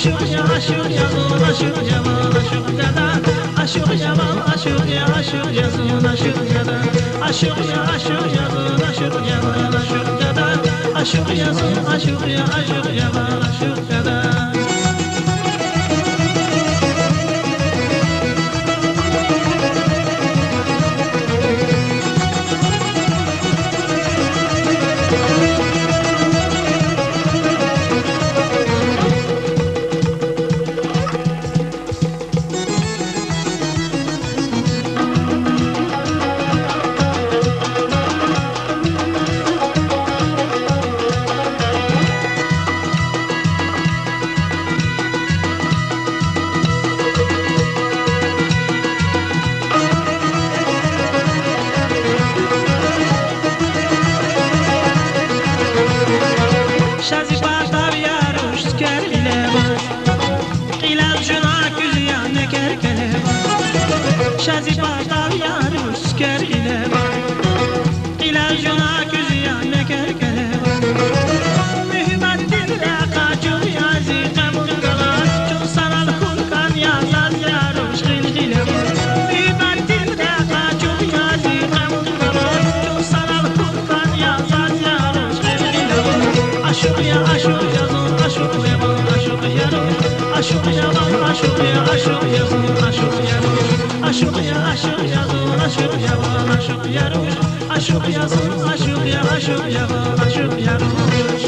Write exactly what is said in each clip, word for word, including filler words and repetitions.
ئاشۇق يا، ئاشۇق يازغۇن، ئاشۇق يامان، ئاشۇق گادا. ئاشۇق يامان، ئاشۇق يا، ئاشۇق يازغۇن، ئاشۇق گادا. ئاشۇق يا، ئاشۇق يازغۇن، ئاشۇق يامان، ئاشۇق گادا. ئاشۇق يازغۇن، ئاشۇق يا، ئاشۇق يامان، ئاشۇق گادا. شازی پاتاو یاروش سکر ایلما. قیلال جونا کوزیا نکر کلما. شازی پاتاو یاروش سکر ایلما. قیلال جونا کوزیا نکر کلما. مهمت دل را قاچو یازی قبول کلما. چون سالال خون کان یا زاز یاروش خیل خیلما. مهمت دل را قاچو یازی قبول کلما. چون سالال خون کان یا زاز یاروش خیل خیلما. ئاشوق يا، ئاشوق يا زور، ئاشوق يا بال، ئاشوق يا روش. ئاشوق يا بال، ئاشوق يا، ئاشوق يا زور، ئاشوق يا روش. ئاشوق يا، ئاشوق يا زور، ئاشوق يا بال، ئاشوق يا روش. ئاشوق يا زور، ئاشوق يا، ئاشوق يا بال، ئاشوق يا روش.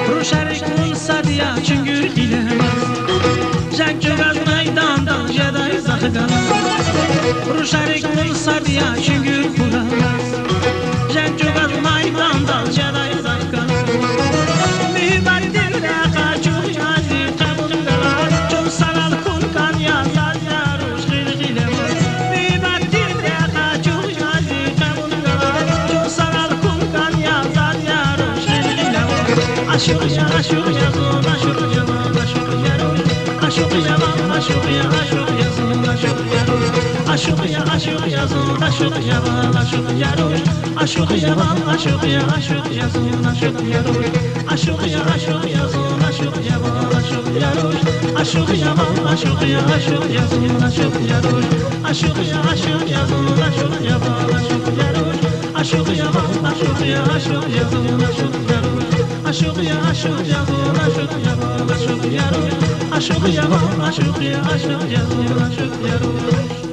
روشارك ساديا چنجور خيلة. جاك جوغاز ميداندا جداي زاخقان. روشارك ساديا چنجور خورا. جاك جوغاز ميداندا جداي زاخقان. مهبت دل رقا چوغ يازي قبول قلار. چون سالال كون كان يا زاز يا روش خيل خيلة. مهبت دل رقا چوغ يازي قبول قلار. چون سالال كون كان يا زاز يا روش. ئاشوق يا، ئاشوق يا زور، ئاشوق يا بال، ئاشوق يا روش. ئاشوق يا بال، ئاشوق يا، ئاشوق يا زور، ئاشوق يا روش. ئاشوق يا، ئاشوق يا زور، ئاشوق يا بال، ئاشوق يا روش. ئاشوق يا بال، ئاشوق يا، ئاشوق يا زور، ئاشوق يا روش. ئاشوق يا، ئاشوق يا زور، ئاشوق يا بال، ئاشوق يا روش. ئاشوق يا بال، ئاشوق يا، ئاشوق يا زور، ئاشوق يا روش. ئاشوق يا، ئاشوق يا زور، ئاشوق يا بال، ئاشوق يا روش. ئاشوق يا بال، ئاشوق يا، ئاشوق يا زور، ئاشوق يا روش. ئاشوق يا، ئاشوق يا زور، ئاشوق يا بال، ئاشوق يا روش. ئاشوق يا بال، ئاشوق يا، ئاشوق يا زور، ئاشوق يا روش.